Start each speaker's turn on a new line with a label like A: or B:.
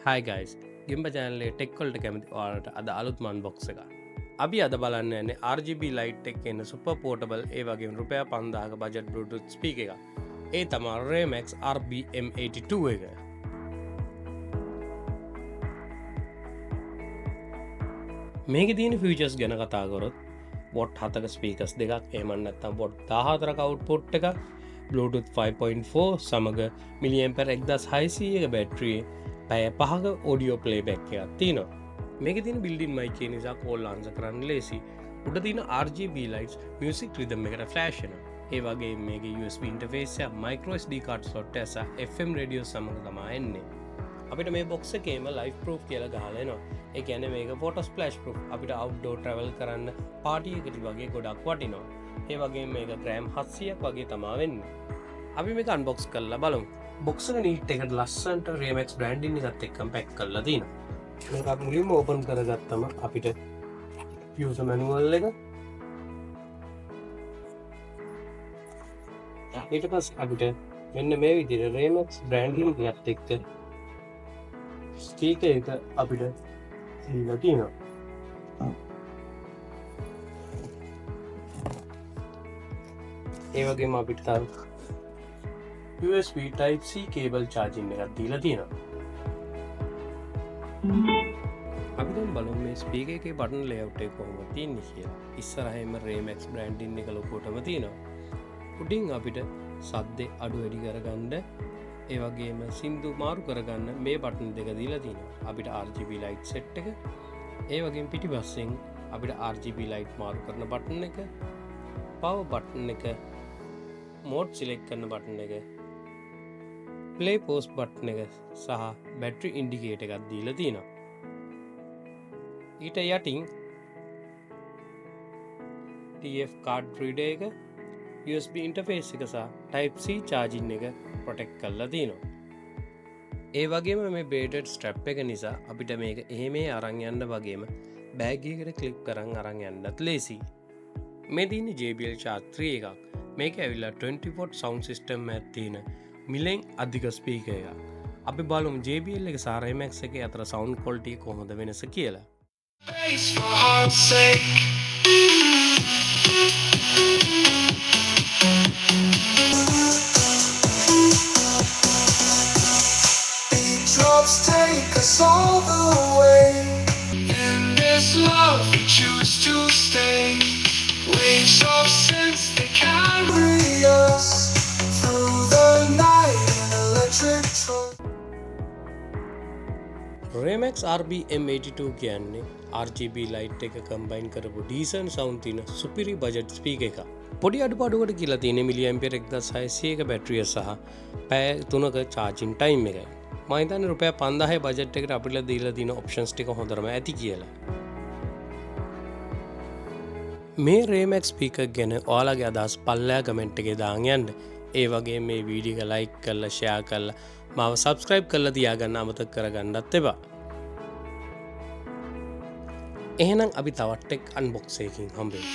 A: හයි guys, ගිම්බ channel එකේ tech වලට කැමති ඔයාලට අද අලුත්ම අන්බොක්ස් එකක්. අපි අද බලන්න යන්නේ RGB light එක එන සුපර් පෝටබල්, ඒ වගේම රුපියල් 5000ක බජට් Bluetooth speaker එකක්. ඒ තමා Raymax RBM82 එක. මේකේ තියෙන ෆීචර්ස් ගැන කතා කරොත්, what 7ක ස්පීකර්ස් දෙකක්, එහෙම නැත්නම් what 14ක අවුට්පුට් එකක්, Bluetooth 5.4 සමග මිලිඇම්පියර් 1600ක බැටරියේ පැය 5ක ඔඩියෝ ප්ලේබැක් එකක් තියෙනවා. මේකේ තියෙන බිල්ඩින් මයික් එක නිසා කෝල් ආන්සර් කරන්න ලේසි. උඩ තියෙන RGB lights music rhythm එකට ෆ්ලෑෂ් වෙනවා. ඒ වගේම මේකේ USB interface එක, micro SD card slot එක සහ FM radio සමග තමා එන්නේ. අපිට මේ බොක්ස් එකේම ලයිෆ් ප්‍රූෆ් කියලා ගහලා එනවා. ඒ කියන්නේ මේක ෆොටෝ ස්ප්ලෑෂ් ප්‍රූෆ්. අපිට අවුට්ඩෝර් ට්‍රැවල් කරන්න, පාටි එකට වගේ ගොඩක් වටිනවා. ඒ වගේම මේක ග්‍රෑම් 700ක් වගේ තමා වෙන්නේ. අපි මේක අන්බොක්ස් කරලා බලමු. බොක්ස් එක නීට් එකට ලස්සනට Raymax branding එකත් එක්කම පැක් කරලා තියෙනවා. මේක අපි මුලින්ම ඕපන් කරගත්තම අපිට යූසර් මැනුවල් එක, ඊට පස්සේ අපිට මෙන්න මේ විදිහට Raymax branding එකත් එක්ක ස්පීකර් එක අපිට දීලා තියෙනවා. ඒ වගේම අපිට තව USB Type C cable charging එකක් දීලා තියෙනවා. අපි දැන් බලමු මේ ස්පීකර් එකේ බටන් ලේඅවුට් එක කොහොමද තියෙන්නේ කියලා. ඉස්සරහින්ම Raymax branding එක ලොකුවටම තියෙනවා. උඩින් අපිට සද්දේ අඩු වැඩි කරගන්න, ඒ වගේම සින්දු මාරු කරගන්න මේ බටන් දෙක දීලා තියෙනවා. අපිට RGB light set එක, ඒ වගේම පිටිපස්සෙන් අපිට RGB light මාරු කරන බටන් එක, පවර් බටන් එක, මෝඩ් සිලෙක්ට් කරන බටන් එක, ප්ලේ පෝස් බටන් එක සහ බැටරි ඉන්ඩිකේටර් එකක් දීලා තියෙනවා. ඊට යටින් TF card reader එක, USB interface එක සහ Type C charging එක ප්‍රොටෙක්ට් කරලා තියෙනවා. ඒ වගේම මේ බ්‍රේඩඩ් ස්ට්‍රැප් එක නිසා අපිට මේක එහෙම අරන් යන්න වගේම බෑග් එකකට ක්ලිප් කරන් අරන් යන්නත් ලේසි. මේ තියෙන්නේ JBL Charge 3 එකක්. මේක ඇවිල්ලා 20 watt sound system එකක් තියෙන මිලෙන් අධික ස්පීකර් එකක්. අපි බලමු JBL එක සහ Raymax එකේ අතර සවුන්ඩ් ක්වොලිටි කොහොමද වෙනස කියලා.
B: Space for heart's sake. Beat drops take us all the way. In this love, we choose to stay. Waves of sense, they carry us through the night in electric trust.
A: Raymax RBM82 කියන්නේ RGB light එක කම්බයින් කරපු decent sound තියෙන සුපිරි budget speaker එකක්. පොඩි අඩුපාඩුවකට කියලා තියෙන්නේ මිලි ampere 1600ක බැටරිය සහ පැය 3ක චාර්ජින් ටයිම් එකයි. මම හිතන්නේ රුපියල් 5000 බජට් එකට අපිට දීලා තියෙන ඔප්ෂන්ස් ටික හොඳටම ඇති කියලා. මේ Raymax speaker ගැන ඔයාලගේ අදහස් පල්ලෙහා කමෙන්ට් එකේ දාන් යන්න. ඒ වගේම මේ වීඩියෝ එක ලයික් කරලා, ෂෙයා කරලා, මාව සබ්ස්ක්‍රයිබ් කරලා තියාගන්න අමතක කරගන්නත් එපා. එහෙනම් අපි තවත් ටෙක් අන්බොක්ස් එකකින් හම්බෙමු.